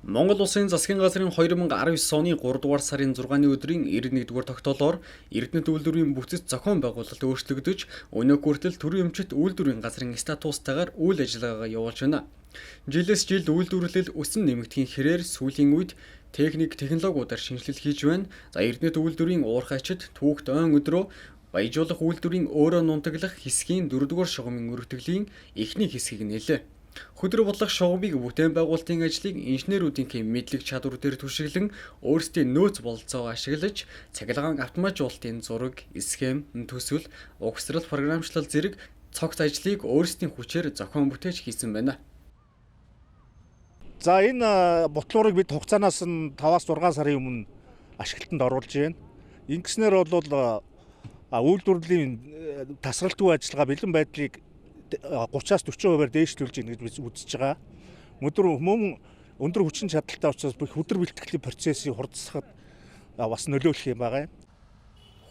Монгол Улсын засгийн газрын 2019 оны 3 дугаар сарын 6-ны өдрийн 91 дугаар тогтоолоор Эрдэнэт үйлдвэрийн бүтэц зохион байгуулалт өөрчлөгдөж, өнөөх хүртэл төрийн өмчт үйлдвэрийн газрын статустайгаар үйл ажиллагаагаа явуулж байна. Жилээс жил үйлдвэрлэл өсөн нэмэгдэхийн хэрээр сүүлийн үед техник технологиудаар шинэчлэл хийж байна. За Эрдэнэт үйлдвэрийн уурхайчид түүхт ойн өдрөө баяжуулах үйлдвэрийн өөрөө нунтаглах хэсгийн 4 дугаар шугамын өргөтгөлийн эхний хэсгийг нээлээ. Хөдөр бодлох шугамыг бүтээн байгуулалтын ажлыг инженерүүдийн мэдлэг чадвар дээр түшиглэн өөрсдийн нөөц бололцоогоо ашиглаж цахилгаан автоматжуулалтын зураг, схем, төсөл, угсрал, програмчлал зэрэг цогц ажлыг өөрсдийн хүчээр зохион бүтээж хийсэн байна. За энэ бутлуурыг бид хугацаанаас нь 5-аас 6 сарын өмнө ашиглалтанд оруулж байна. Ингэснээр бол үйлдвэрлэлийн тасралтгүй ажиллагаа бэлэн байдлыг 30-аас 40%-аар дээшлүүлж гэнэ гэж бид үзэж байгаа. Мөн өндөр хүчин чадалтай учраас хүдэр бэлтгэлийн процессыг хурдсахад бас нөлөөлөх юм байгаа юм.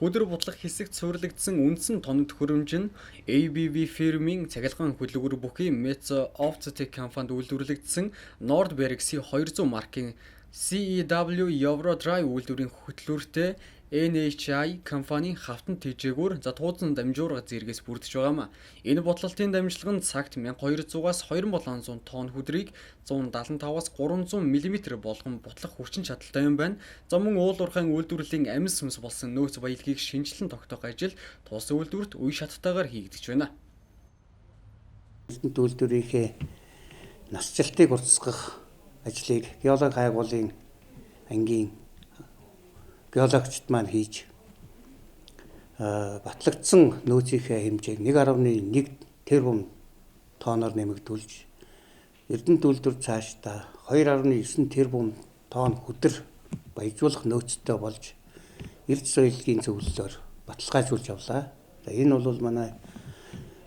Хүдэр бутлах хэсэгт суурилагдсан үндсэн тоног төхөөрөмж нь ABB фирмийн цахилгаан хөдөлгүүр бүхий Metso Optotec компанид үйлдвэрлэгдсэн Nordberg C200 маркийн CEW Eurodrive үйлдвэрийн хөтлөөртэй NHI компанийн хавтан тэжээгүүр за туудан дамжуурга зэргээс бүрдэж байгаам. Энэ ботлолтын дамжлага нь цагт 1200-аас 2700 тонн хүдрийг 175-аас 300 мм болгон бутлах хүчин чадалтай юм байна. За мөн уул уурхайн үйлдвэрлэлийн амьс сүнс болсон нөөц баялагийг шинэчлэн тогтоох ажил тус үйлдвэрт үе шаттайгаар хийгдэж байна. Эрдэнэт үйлдвэрийнхээ насжилтыг уртасгах ажлыг геолог хайгуулын ангийн геологчид маань хийж батлагдсан нөөцийнхээ хэмжээг 1.1 тэрбум тоноор нэмэгдүүлж Эрдэнэт үйлдвэр цаашдаа 2.9 тэрбум тонн хүдэр баяжуулах нөөцтэй болж эрд соёлын зөвлөлөөр баталгаажуулж авлаа. За энэ бол манай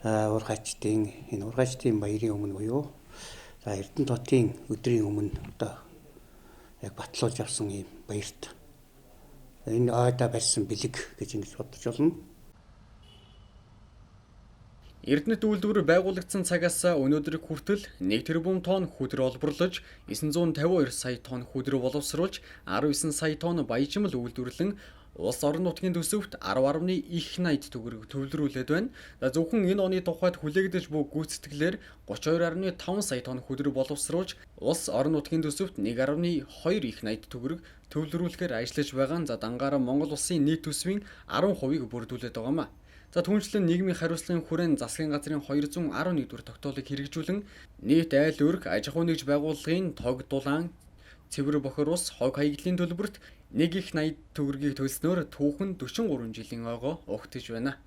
уурхайчдын энэ уурхайчдын баярын өмнө буюу за Эрдэнэт хотын өдрийн өмнө одоо яг батлуулж авсан ийм баярт энэ ойдоо барьсан бэлэг гэж ингэж бодож болно. Эрдэнэт үйлдвэр байгуулагдсан цагаас өнөөдрийг хүртэл 1 тэрбум тонн хүдэр олборлож, 952 сая тонн хүдэр боловсруулж, 19 сая тонн баяжмал үйлдвэрлэн улс орон нутгийн төсөвт 10.80 төгрөг төвлөрүүлээд байна. За зөвхөн энэ оны тухайд хүлээгдэж буй гүйцэтгэлээр 32.5 сая тонн хүдэр боловсруулж, улс орон нутгийн төсөвт 1.2 их 80 төгрөг төвлөрүүлэхээр ажиллаж байгаа нь за дангаараа Монгол улсын нийт төсвийн 10%-ийг бүрдүүлээд байгаамаа. За түүнчлэн нийгмийн хариуцлагын хүрээнд засгийн газрын 211 дүгээр тогтоолыг хэрэгжүүлэн нийт айл өрг аж ахуй нэгж байгууллагын тог дулаан цэвэр бохир ус хог хаягдлын төлбөрт 1 их 80 төгрөгийг төлснөөр түүхэн 43 жилийн ойгоо угтаж байна.